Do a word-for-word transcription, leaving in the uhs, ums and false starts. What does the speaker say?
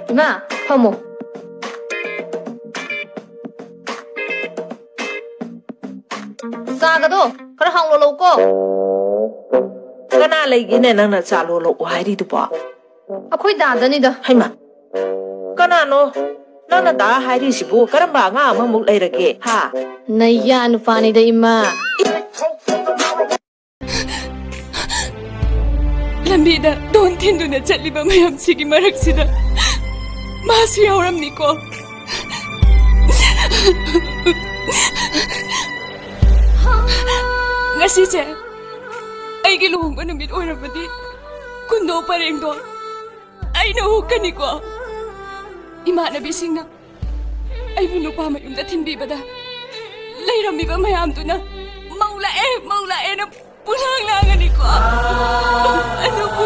ꯏꯃꯥ, ꯐꯝꯃꯣ꯫ ꯆꯥꯒꯗꯣ ꯈꯔ ꯍꯥꯎꯅ ꯂꯧꯀꯣ꯫ ꯀꯅꯥ ꯂꯩꯒꯦꯅꯦ ꯅꯪꯅ ꯆꯥ ꯂꯣꯜꯂꯛꯑꯣ ꯍꯥꯏꯔꯤꯗꯨꯕꯣ? ꯑꯩꯈꯣꯏ ꯗꯥꯗꯅꯤꯗ꯫ ꯍꯩꯃꯥ, ꯀꯅꯥꯅꯣ ꯅꯪꯅ ꯗꯥ ꯍꯥꯏꯔꯤꯁꯤꯕꯨ? ꯀꯔꯝꯕ ꯑꯉꯥꯡ ꯑꯃꯃꯨꯛ ꯂꯩꯔꯒꯦ, ꯍꯥ? ꯅꯌꯥ ꯅꯨꯄꯥꯅꯤꯗ, ꯏꯃꯥ꯫ ꯂꯝꯕꯤꯗ ꯗꯣꯟ ꯊꯤꯟꯗꯨꯅ ꯆꯠꯂꯤꯕ ꯃꯌꯥꯝꯁꯤꯒꯤ ꯃꯔꯛꯁꯤꯗ ꯃꯥꯁꯨ ꯌꯥꯎꯔꯝꯅꯤꯀꯣ꯫ ꯉꯁꯤꯁꯦ ꯑꯩꯒꯤ ꯂꯨꯍꯣꯡꯕ ꯅꯨꯃꯤꯠ ꯑꯣꯏꯔꯕꯗꯤ ꯀꯨꯟꯗꯣ ꯄꯔꯦꯡꯗꯣ ꯑꯩꯅ ꯍꯨꯛꯀꯅꯤꯀꯣ꯫ ꯏꯃꯥꯟꯅꯕꯤꯁꯤꯡꯅ ꯑꯩꯕꯨ ꯅꯨꯄꯥ ꯃꯌꯨꯝꯗ ꯊꯤꯟꯕꯤꯕꯗ ꯂꯩꯔꯝꯃꯤꯕ ꯃꯌꯥꯝꯗꯨꯅ "ꯃꯧ ꯂꯥꯛꯑꯦ, ꯃꯧ ꯂꯥꯛꯑꯦꯅ" ꯄꯨꯂꯥꯡ ꯂꯥꯡꯒꯅꯤꯀꯣ꯫ ꯑꯗꯨꯕꯨ